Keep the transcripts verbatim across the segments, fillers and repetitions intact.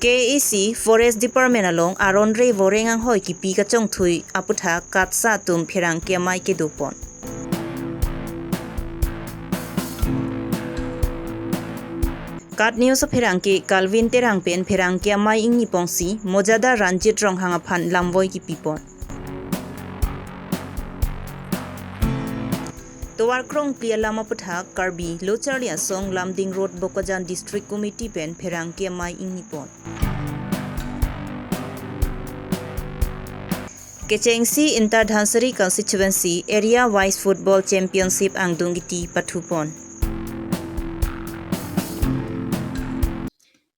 K A A C Forest Department along aron re voreng anghoi kipi kachongthui aputhak KATSSA atum pherangke amei kedopon. KAT News apherangke Calvin Terang pen pherangke amei ingnipon si mojadar Ranjit Ronghang aphan lamvoi kipipon. Tovar krongpli alam aputhak Karbi Lo Charli Asong Lumding Road Bokajan District Committee pen pherangke amei ingnipon. Kechengsi Inter Dhansiri Constituency Area Wise Football Championship angdung kiti pathupon.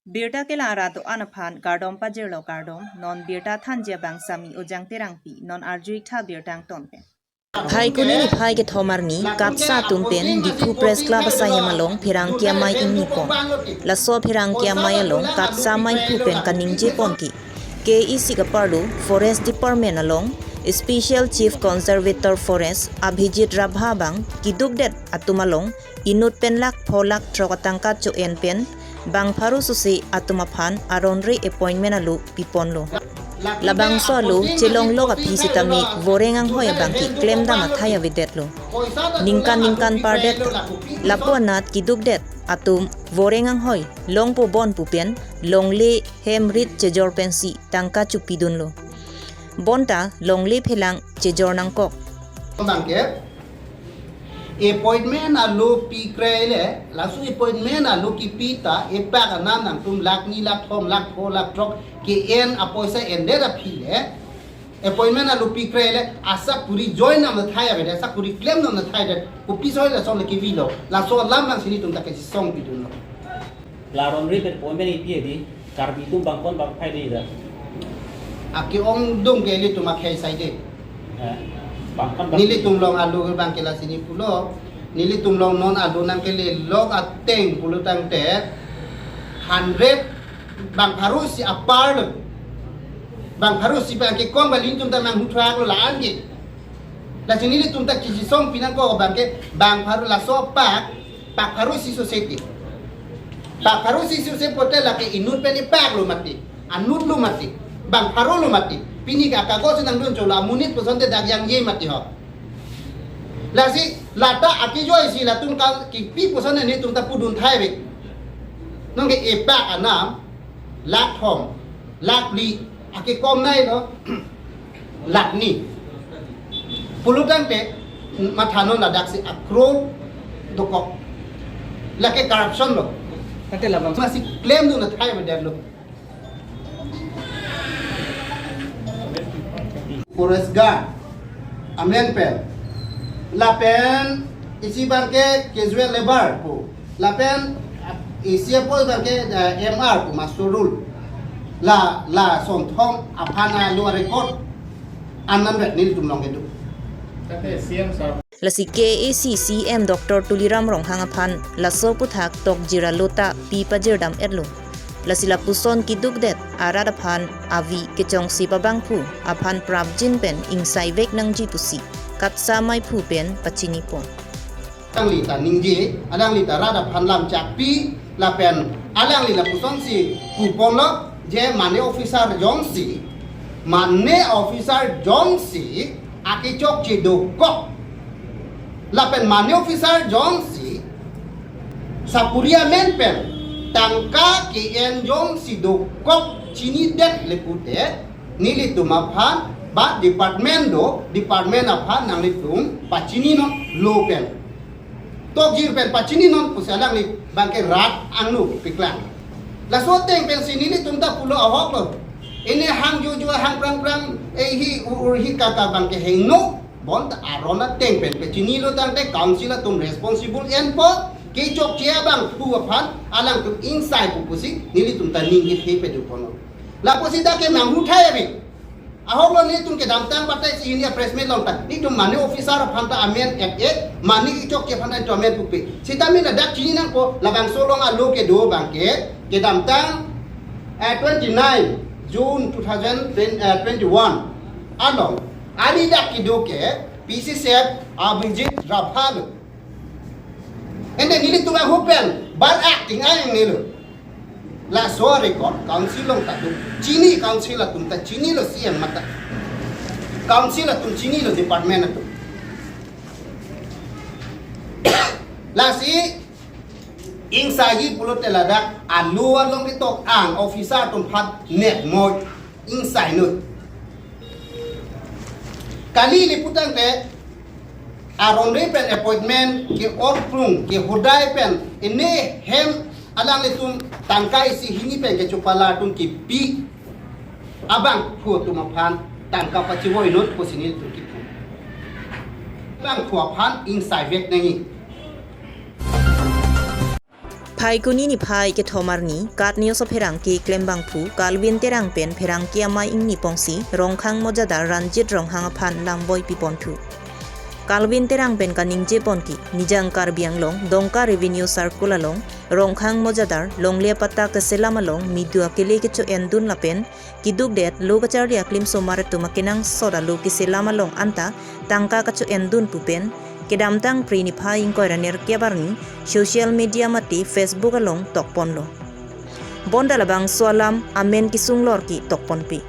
Birta kelang arat do-an aphan kardom pajirlo kardom, non birta thanji abang Sami Ojang Terangpi, non arju-ik tha birta angton pen. Phaikuni niphai kethom arni KATSSA atum pen Diphu Press Club asaihem along pherangke amei ingnipon. Laso pherangke amei along KATSSA ameiphu pen kaningjepon ke K A A C kaparlo Forest Department along Special Chief Conservator Forest Abhijit Rabha abang kidukdet atum along inut pen lakh pho lakh throk atangka cho-en pen bang pharo sose atum aphan aron re appointment alo piponlo. Labangso alo chelonglok aphi sitame voreng anghoi abang ke klemdam athai avedetlo. Ningkan ningkan pardet, lapu anat kidukdet atum voreng anghoi longpo bon pu pen longle hem rit chejor pensi tangka chopidunlo. Bonta longle phelang chejor nangkok. Abang ke appointment alo pikre le, laso appointment alo kipi ta epak anam nangtum lakh ni lakh thom lakh pho lakh throk ke-en apoisa endet aphi le, appointment alo pikre le, asakuri join nam na thai ave de, asakuri klem nam na thai de, kopi soi lason le kivilo, laso alam nangsi nelitum ta kachisong pidunlo. La aron re pen appointment ipi edi, Karbi atum bangkon bangphai de ida. Ake-ongdung ke ilitum akhei sai de. Eh, bangkon bang- Nelitum along alo abang ke lasi neli pulo. Nelitum along non alo nangkelelok ateng pulo tangte hundred bang pharo si apar lo. Bang pharo si abang ke kong bali nelitum ta nanghuthak lo la-an ke. Lasi nelitum ta kachisong pinangkok abang ke bang pharo laso pak, pak pharo si sose ti. Pak pharo si sose pote lake inut pen epak lo mati, anut lo mati, bang pharo lo mati. Pini ke akagos nangdun cholo amonit pusonte dak jangje mati ho. Lasi lata akejoi si latum kal kipi puson nelitum ta pudun thai ave. Nonke epak anam, lakh thom, lakh phli, ake kom nai lo, lakh ni. Pulo tangte, mathanon ladak si akror dokok. Lake corruption lo. Tangte labang. Masi klemdun athai avedetlo. Forest guard amen pen. Lapen isi abang ke casual labour pu. Lapen isi apo abang ke, eh, M R pu, muster roll. La, la sonthom aphan alo record an nanvet nelitum along kedo. Tangte C M sir. Lasi K A A C C M Doctor Tuliram Ronghang aphan laso aputhak tokjir alo ta pi pajirdam-etlo. Lasi lapuson kidukdet arat aphan avi kechongsi pabangphu aphan prapjin pen ingsaivek nangji pusi KATSSA ameiphu pen pachinipon. Alangli ta ningje, alangli ta rat aphan lam chakpi, lapen alangli lapusonsi puponlo, je mane officer jongsi, mane officer jongsi akechokche dokok. Lapen mane officer jongsi sakuri amen pen tangka ke-en jongsi dokok chinidet le pute, nelitum aphan ba department do, department aphan nanglitum pachininon lo pen. Tokjir pen pachininon pusi alangli abang ke rat angno piklang. Laso ateng pensi nelitum ta pulo ahok lo. Ini hang juju hang prang prang, eh, hi ur ur hi kaka abang ke hingno. Bonta aron ateng pen pachinilo tangte council atum responsible enpo, kechokche abangphu aphan alangtum ingsai pu pusi nelitum ta ning ithe pedupono. Lapusi dak ke nanghuthai ave. Ahok lo nelitum kedamtang batai si ini press meet along ta. Nelitum mane officer aphan ta amen et et, mane kechokche aphan ta amen pupe. Sitame ladak chini nangpo, labangso along alo kedo abang ke, kedamtang, eh, twenty nine June two thousand twenty-one along, ari dak kedo ke P C C F Abhijit Rabha lo. Ende nelitum ahut pen bar acting ayang nelo. Laso record council along ta do. Chini council atum ta chinilo, C M mata. Council atum chinilo department atum. Lasi ingsai pulote ladak alo along ketok-ang officer atum aphan nepmoi, ingsai noi. Kali le putangte aron re pen appointment ke-orphlung ke hodai pen ene hem alanglitum tangka isi hini pen kechopala atum kipi abangphu atum aphan tangka pachivoinon pusi nelitum kipu. Abangphu aphan ingsaivek nangji. Phaikuni niphai kethom arni, KAT News apherangke klembangphu Calvin Terang pen pherangke amei ingni pongsi Rongkhang Mojadar Ranjit Ronghang aphan lamboi piponthu. Calvin Terang pen kaningje ponke, Nijang Karbi Anglong, Dongka Revenue Circle along, Rongkhang Mojadar, longle apatta keselam along, midu akele kecho-endun lapen, kidukdet lo kacharli aklim osomar atum akenangsot alo keselam along anta tangka kacho-endun pu pen, kedamtang Phre niphai ingkoi ra nerkep arni social media mate Facebook along tokponlo. Bonta labangso alam amen kesung lor ke tokponpe.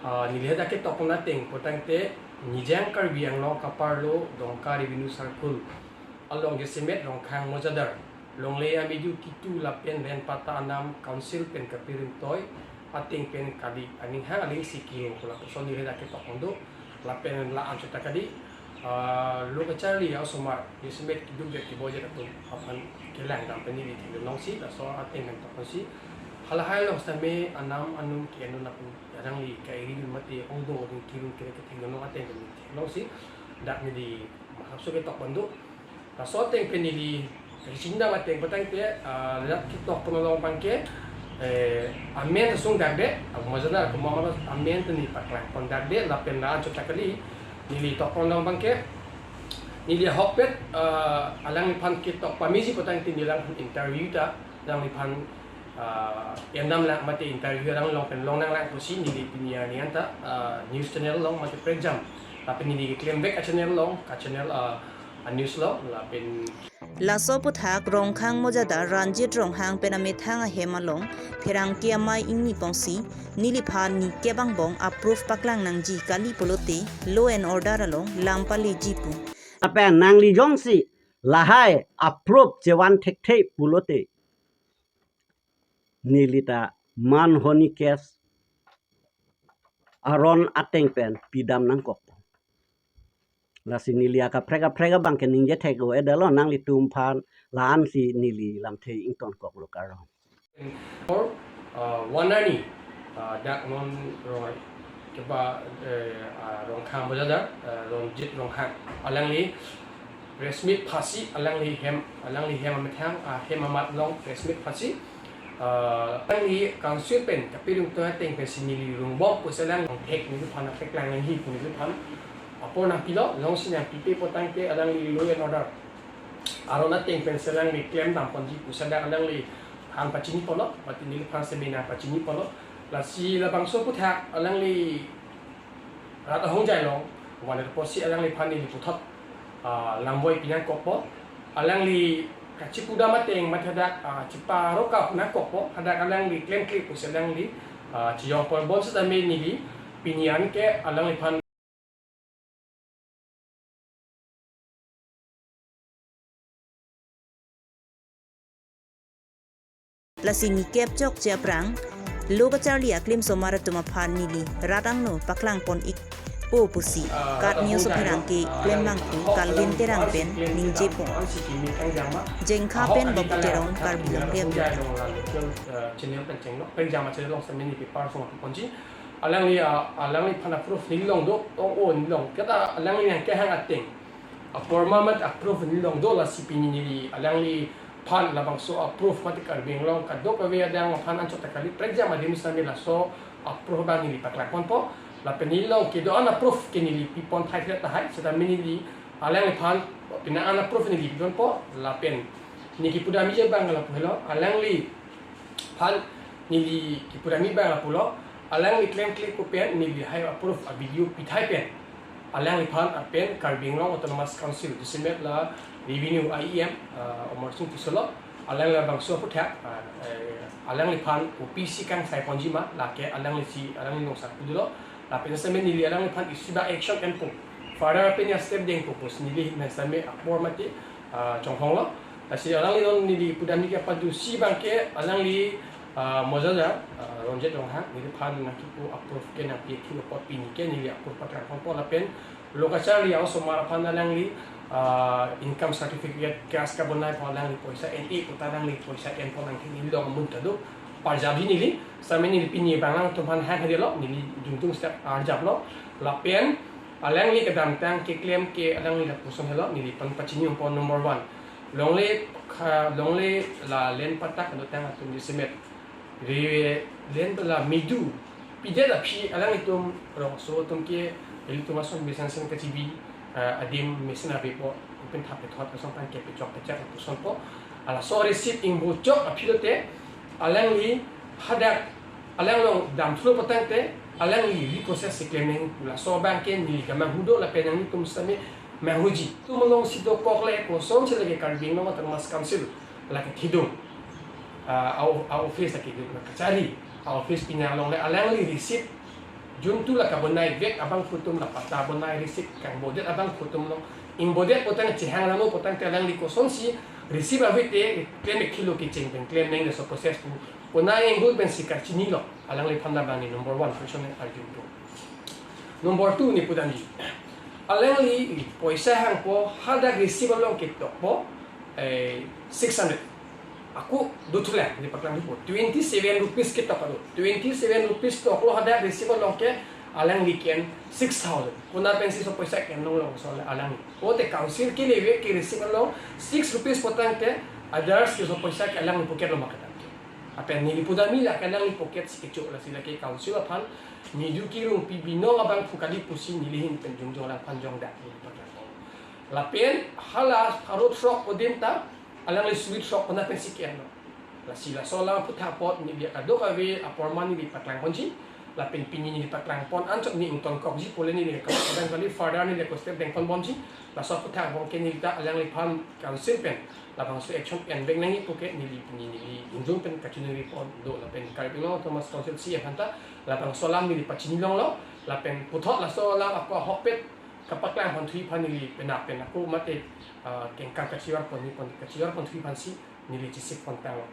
Ah, neli hadak ketokpon ateng putangte Nijang Karbi Anglong kaparlo Dongka Revenue Circle along jasemet Rongkhang Mojadar, longle amidu kitu lapen rent patta anam council pen kapirim toi ateng pen kali aning hang aling si kilo pula puson neli hadak ketokpon do. Lapen la-an chot ta kali, ah, lo kacharli osomar jasemet kidukdet kiboidet atum aphan kelang dam pen neli thekdun longsi laso ateng pen tokponsi, halahai along sitame anam anum ke-endun atum alangli ka-iri mate ongdung ding kirun kere kethekdun long ateng pen neli theklongsi dak neli mahapso ketokpon do. Laso ateng pen neli kachingdam ateng putangte, ah, dak ketokpon along abangke, eh, amen sung dakde, ah, Mojadar komat amen ta neli paklangpon dakde, lapen la-an chot ta kali, neli tokpon along abangke, neli ahokpet, ah, alangliphan ketok pameji putangte neli alangliphan interview ta, alangliphan, ah, endam lang mate interview alang long pen longnang lang pusi neli pini arni anta, ah, news channel along mate prekjam. Lapen neli keklemvek a-channel along, ka-channel, ah, a-news along, lapen Laso aphuthak Rongkhang Mojadar Ranjit Ronghang pen amethang ahem along pherangke amei ingni pongsi neliphan nikep angbong a-proof paklang nangji kali pulote law and order along lam paleji pu. Lapen nangli jongsi lahai a-proof chevan thekthe pulote neli ta manhani case aron ateng pen pidam nangkok. Lasi neli akaprek kaprek abangke ningje thek-o-edetlo nanglitum aphan, la-ansi neli lamthe ingtonkoklo kardom. Or, uh, one arni, uh, dak non rong keba, eh, uh, Rongkhang Mojadar, uh, Ranjit Ronghang alangli press meet phasi, alangli hem, alangli hem amethang, uh, hem amat along press meet phasi, uh, alangli council pen kapirim toi ateng pensi neli rungbom pusi alang thek neliphan paklang nangji pu neliphan apor nangpilo, jongsi nangpipe putangte alangli law and order aron ateng pensi alangli klem damponji pusi dak alangliphan pachiniponlo, mate neliphan semi nangpachiniponlo. Lasi labangso aphuthak alangli rat ahongjai along vandet apotsi alangliphan neli puthot, ah, lamboi pinangkokpo. Alangli kachipudam ateng mate hadak, ah, chiparoka pu nangkokpo. Hadak alangli klemkle pusi alangli, ah, chiyongpon bonsitame neli pini anke alangliphan Lasi nikep chokche aphrang, lo kacharli aklim osomar atum aphan neli rat angno paklangpon ikpo pusi, ah, KAT News apherangke klembangphu Calvin Terang pen ningjepo. Jengkha pen Babu Terang, Karbi Anglong Radio. Channel pen chenglo, pen jama channel along sitame neli parsong ponji. Alangli, ah, alangliphan a-proof neli along do, ong-o neli along. Kita alangli nangkehang ateng apor mamat a-proof neli along do, lasi pini neli alangliphan labangso a-proof mate Karbi Anglong kadokave adang aphan anchot ta kali, prekjam adim sitame laso a-proof abang neli paklangponpo. Lapen neli along kedo-an a-proof ke neli pipon thai thai tahai, sitame neli alangliphan pini an a-proof neli piponpo, lapen neli kipudamji abang lapu helo, alangli phan neli kipudamji abang lapulo, alangli klemkle pu pen neli lahai a-proof a-video pithai pen alangliphan lapen Karbi Anglong Autonomous Council jasemet la revenue a-E M, ah, Amarsing Tisso lo, Alang labangso aphuthak, ah, eh, alangliphan O P C kangsai ponji ma, lake alanglisi, alangli nungsar pudilo, lapen seme neli alangliphan isi ba action enpo. Further pen ya step dengpo pusi neli hin seme apor mati, ah, chonghonglo. Lasi alangli non neli pudamji ke padu si abangke alangli, ah, Mojaja, ah, Ronjit Ronghang, neliphan nangkipu approve ke nangpi thilo apot pini ke neli approve patrang ponpo lapen lo kacharli a-osomar aphan alangli, ah, income certificate, cash kabonai aphan alangli poisa en-e puta alangli poisa enpo nangkhin neli along amun ta do. Parjapji neli, seme neli pini abang alangtum aphan hang hadelo, neli jungtung step arjaplo. Lapen alangli kedamtang keklem ke alangli lapuson helo, neliphan pachini ponpo number one. Longle kha, longle la len patak ado tang atum di semet. Re len la midu. Pidet aphi alanglitum rongso atum ke, ilitum ason mesen sen kachibi, ah, adim mesen avepo, pen thap pethot ason pan kepechok pechak pusonpo. Laso receipt ingbo chok aphi lote, alangli hadak, alang along damthulo patangte, alangli reprocess si klem nang, laso abangke neli kamanghu do lapen nanglitum seme manghuji. Itum alongsi dokok le kosonsi lake Karbi Anglong Autonomous Council lake thidung, ah, a, a-office lake kachari, a-office pini along le alangli receipt juntu la kabonai vek abangphu atum, la patta bonai receipt kangbodet abangphu atum along ingbodet potang chehang ramo potangte alangli kosonsi receipt avete klem thilo kecheng pen klem nang, laso process pu konai angle pensi kachinilo. Alangliphan labang neli number one question arjupon. Number two neli pudamji. Alangli poisa hangpo hadak receipt along ketokpo, eh, six hundred. Ako dothulang, neli paklangpo. Twenty-seven rupees ketok ado. Twenty-seven rupees toklo hadak receipt along ke, alangli ke-en six thousand. Konat pensi laso poisa ke-en longlong laso alangli. Pote council ke leve ke receipt along six rupees potangte others ke laso poisa ke alangli pocket lo ma ketang ke. Lapen neli pudamji lake alangli pocket si kecho, lasi lake council aphan midu kirung pi binong abangphu kali pusi neli hin pen jongjong alangphan jongdak neli paklangpo. Lapen hala pharo throk adim ta alangli suri throk konat pensi ke-enlo. Lasi laso alang aphuthak apot neli kadokave apor ma neli paklang ponji. Lapen pini neli paklang pon anchot neli ingtonkokji pule neli kapadang kali, further neli ako step dengpon bomji. Laso aphuthak abangke neli ta alangliphan council pen labangso action envek nangji pu ke neli pini neli ingjung pen kachiningri pon do lapen Karbi Anglong Autonomous Council C E M aphan ta labangso alam neli pachini longlo lapen puthot laso alam ako ahokpet kapaklang ponthu aphan neli penap pen ako mate, ah, kengkang kachivar pon ni pon kachivar ponthu aphansi neli chisik pon tanglo.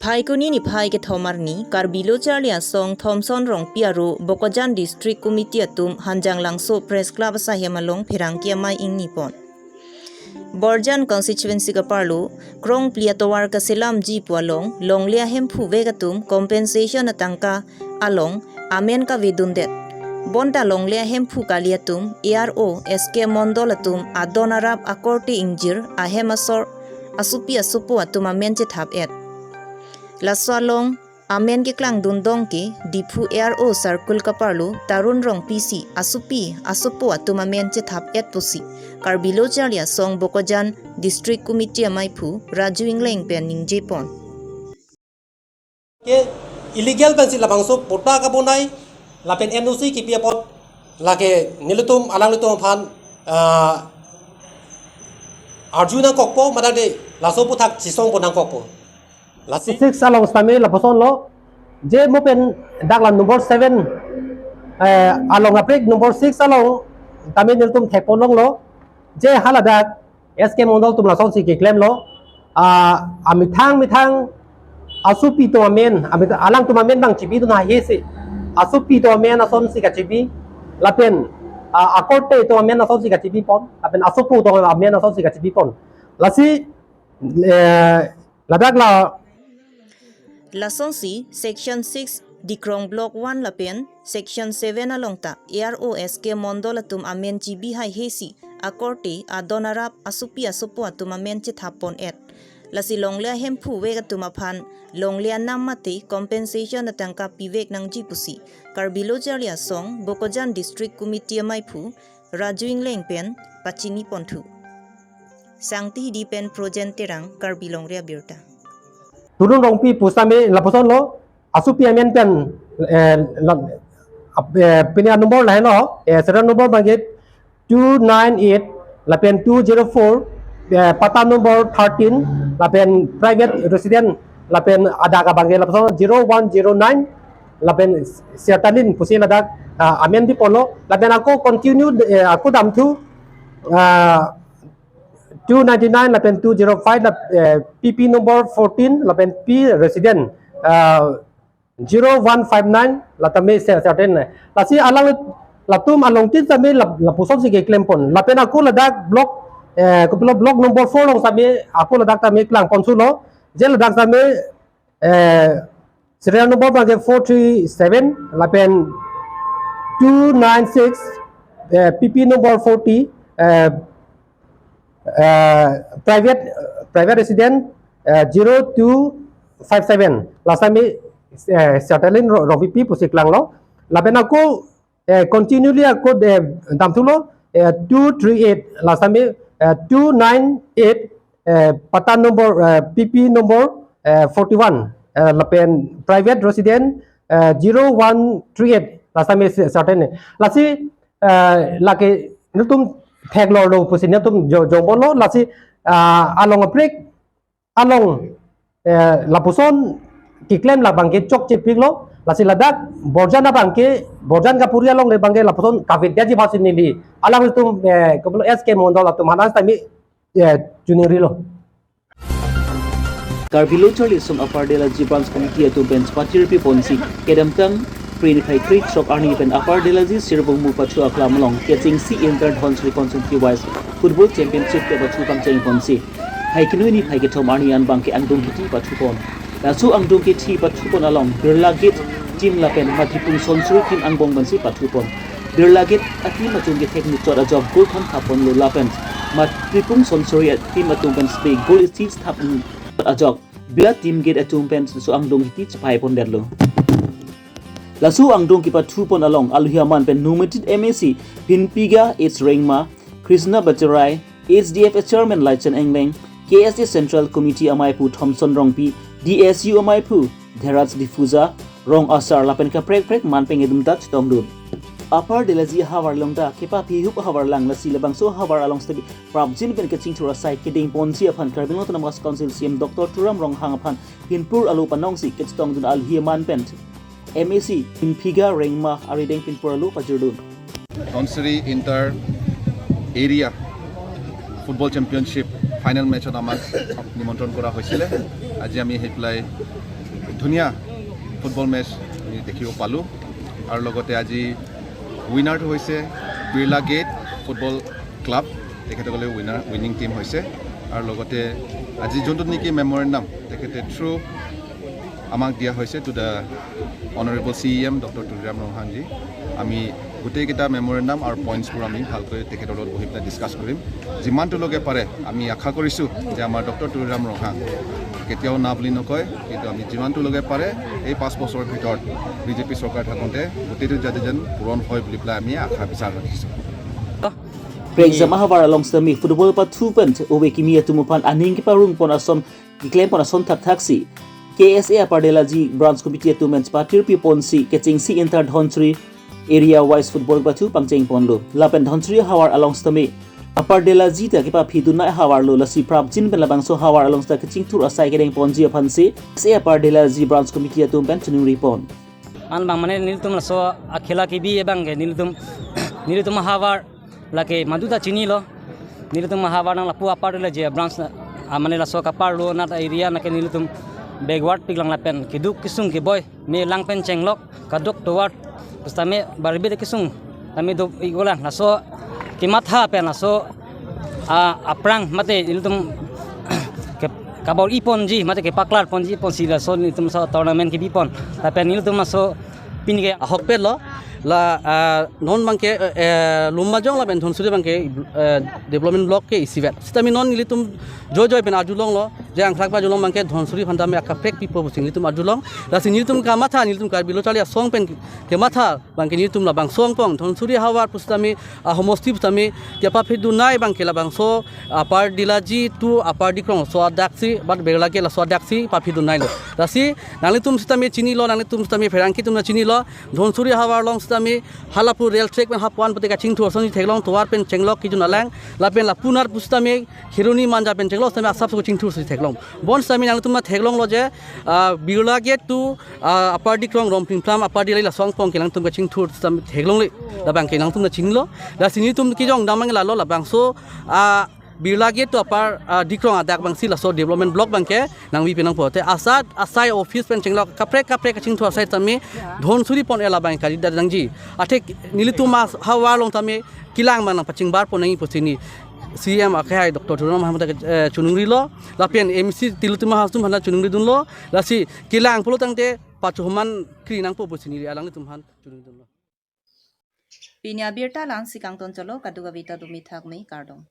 Phaikuni niphai kethom arni, Karbi Lo Charli Asong Thomson Rongpi aro Bokajan District Committee atum Hanjanglangso Press Club asahem along pherangke amei ingni pon. Borjan constituency kaparlo, krongphli atovar kaselamji pu along, longle ahemphu vek atum compensation atangka along amen kavedundet. Bonta longle ahemphu kali atum, A R O, S K Mondol atum adon arap akorte ingjir ahem asor asopi asopo atum amen chethap-et. Laso along amen keklangdun dong ke Diphu A R O circle kaparlo Tarun Rongpi si asopi asopo atum amen chethap-et pusi Karbi Lo Charli Asong Bokajan District Committee ameiphu Raju Ingleng pen ningje pon. Ke illegal pensi labangso patta kabonai lapen N O C kipi apot lake nelitum alanglitum aphan, ah, arju nangkokpo, mate laso aphuthak chisong pon nangkokpo. Lasi six along sitame lapusonlo, je mo pen dak la number seven, eh, along aprik number six along tame nelitum thek pon longlo, je haladak S K Mondol atum lasonsi keklemlo, ah, amethang methang asopi atum amen, amethang alangtum amen abang chibidun haihe si, asopi atum amen asonsi kachibi, lapen, ah, akorte atum amen asonsi kachibi pon, lapen asopo atum amen asonsi kachibi pon. Lasi, eh, ladak la Lasonsi Section six Dikrong Block one lapen Section seven along ta A R O S K Mondol atum amen chibi haihe si akorte adon arap asopi asopo atum amen chethap pon-et. Lasi longle ahemphu vek atum aphan longle anam mate compensation atangka pivek nangji pusi Karbi Lo Charli Asong Bokajan District Committee ameiphu Raju Ingleng pen pachini ponthu. Sangti Hidi pen Projen Terang, Karbi Longri Abirta. Tarun Rongpi pu sitame lapusonlo, asopi amen pen, eh, la, ap-, eh, pini anumber lahenlo, eh, serial number abangke two nine eight lapen two zero four eh, patta number thirteen, lapen private resident, lapen adak abangke lapuson zero one zero nine, lapen Sertalin pusi ladak, ah, amen piponlo, lapen ako continue, eh, ako damthu, ah, two ninety-nine lapen two zero five, lap-, eh, P P number fourteen, lapen P resident, ah, zero one five nine, la tame Ser-, Sertalin. Lasi alang latum alongtin tame lap-, lapusonsi keklempon. Lapen ako ladak block, eh, kopilo block number four along tame, ako ladak tame klangponsulo. Je ladak tame, eh, serial number abangke four three seven, lapen two nine six, eh, P P number forty, eh, eh, private, private resident, eh, zero two five seven. Lasi tame, eh, Sertalin Ro-, Rongpipi pusi klanglo. Lapen ako, eh, continuously ako, eh, damthulo, eh, two three eight. Lasi tame, eh, two nine eight, eh, patta number, eh, P P number, eh, forty-one. Eh, lapen private resident, eh, zero one three eight. Lasi tame Se-, Sertalin. Lasi, eh, lake nelitum theklonglo pusi nelitum jo-, jongponlo, lasi, ah, along aprek along, eh, lapuson keklem abangke chokchepiklo, lasi ladak Borjan abangke, Borjan kapuri along le abangke lapuson kavedetji pusi neli alangtum, eh, kopilo S K Mondol atum aphan tame, eh, chiningrilo. Karbi Lo Charli Asong Upper Delaji Branch Committee atum pen pathir piponsi kedamtang Phre niphai krethrok arni pen Upper Delaji Sirbhumi Pathu Aklam along kechengsi Inter Dhansiri Constituency Wise Football Championship kepathu pangchengponsi, Phre kre niphai kethom arni an abangke angdung kithi pathupon. Laso angdung kithi pathupon along Birla Gate team lapen Matipung Sonsuri team angbong pensi pathupon. Birla Gate a-team atum kethek muchot ajok goal thom thaponlo lapen Matipung Sonsuri a-team atum pen spe goal isi thap ajok Birla Team Gate atum pen laso angdung kithi chepaipondetlo. Laso angdung kepathupon along alohi aman pen nominated M A C Pinpiga H Rengma, Krishna Bacharai, H D F A Chairman Laichan Engleng, K S A Central Committee amaiphu Thomson Rongpi, D S U amaiphu Dheraj D'Souza, rong asar lapen kaprek kaprek man pengedum ta chetongdun. Upper Delaji ahavar along ta kepaphi hup ahavar lang, lasi labangso ahavar along sitame prapjin pen kachingthur asai kedengponji aphan Karbi Anglong Autonomous Council C E M Doctor Tuliram Ronghang aphan pinpur alo panongsi kachetongdun alohi aman pen M A C Pinpiga Rengma arideng pinpur alo pajirdun. Dhansiri Inter Area Football Championship final match-ত আমাক নিমন্ত্ৰণ কৰা হৈছিলে। আজি আমি আহি পেলাই ধুনীয়া ফুটবল মেচ আমি দেখিব পালোঁ। আৰু লগতে আজি উইনাৰটো হৈছে বিৰলা গেট ফুটবল ক্লাব, তেখেতসকলে উইনাৰ, উইনিং টিম হৈছে। আৰু লগতে আজি যোনটো নেকি মেমৰেণ্ডাম তেখেতে থ্ৰু আমাক দিয়া হৈছে, to the Honorable C E M Doctor Tuliram Ronghang ji। আমি গোটেইকেইটা মেমৰেণ্ডাম আৰু পইণ্টছবোৰ আমি ভালকৈ তেখেতৰ লগত বহি পেলাই ডিছকাছ কৰিম। যিমানটোলৈকে পাৰে আমি আশা কৰিছোঁ যে আমাৰ ডক্টৰ তুলিৰাম ৰংহাং কেতিয়াও না বুলি নকয়, কিন্তু আমি যিমানটোলৈকে পাৰে এই পাঁচ বছৰৰ ভিতৰত বিজেপি চৰকাৰ থাকোঁতে গোটেইটো যাতে যেন পূৰণ হয় বুলি পেলাই আমি আশা বিচাৰ ৰাখিছোঁ। Prekjam ahavar along sitame football pathu pen ove kimi atum aphan aning keparongpon ason keklempon ason thakthaksi K S A Upper Delaji Branch Committee atum pen pathir piponsi kechengsi Inter Dhansiri Area Wise Football pathu pangchengponlo. Lapen Dhansiri ahavar along sitame Upper Delaji ta kepaphidun nai ahavarlo, lasi prapjin pen labangso ahavar along sita kachingthur asai kedengponji aphansi K S A Upper Delaji Branch Committee atum pen chiningripon. Anbang mane nelitum laso akhela kebi abangke nelitum, nelitum ahavar lake madu ta chinilo. Nelitum ahavar nang lapu Upper Delaji branch, ah, mane laso kaparlo anat area nake nelitum backward piklang lapen keduk kesung keboi, me lang pen chenglok, kaduk tovar, pusitame barbit kesung tame do-iklo, laso kematha pen laso, ah, aphrang mate nelitum ke-, kabor-iponji mate kepaklarponji ponsi laso nelitum laso tournament kebipon. Lapen nelitum laso pinike ahokpetlo, la, ah, non abangke, eh, eh, Lumbajong lapen Dhansiri abangke, eh, development block ke isivet. Sitame non nelitum joijoi pen arjulonglo, je angthak pen arjulong abangke Dhansiri aphan tame akaprek pipo pusi nelitum arjulong. Lasi nelitum kamatha, nelitum Karbi Lo Charli Asong pen kematha abangke nelitum labangso angbong Dhansiri ahavar pusitame, ah, homosti pusitame kepaphidun nai abangke labangso Upper Delaji to Upper Dikrong laso adaksi, bat Birla Gate laso adaksi paphidun nailo. Lasi nanglitum sitame chinilo, nanglitum sitame pherangke atum ta chinilo, Dhansiri ahavar along tame halapu rail track pen hapuan pute kachingthur ason si theklong, tovar pen chenglok kejun alang, lapen lapunar pusitame Kheroni Manja pen chenglok tame asap so chingthur si theklong. Bonsitame nangtum na theklonglo je, ah, Birla Gate to, ah, Upper Dikrong Rongpinphlam, Upper Dillai laso angbong ke nangtum kachingthur tame theklongle. Labang ke nangtum na chinilo. Lasi nelitum kejong damnang lalo labangso, ah, Birla Gate to Upper, ah, Dikrong adak abangsi laso development block abangke nangpipe nangpo. Te asat asai office pen chenglok kaprek kaprek kachingthur asai tame dhon suri pon-e labang kali dak nangji. Athe nelitum ahavar along tame kelang abang nangpachingbar pon nangji pusi neli C M akhai Doctor Tuliram Ronghang aphan ta, eh, chonungrilo. Lapen M C Tilottama Ronghang aphan ta chonungridunlo. Lasi kelang pulo tangte pachoman kri nangpo pusi neli alanglitum aphan chonungridunlo. Pini abirta la-ansi kangton cholo, kadokave ta dumi thakme, kardom.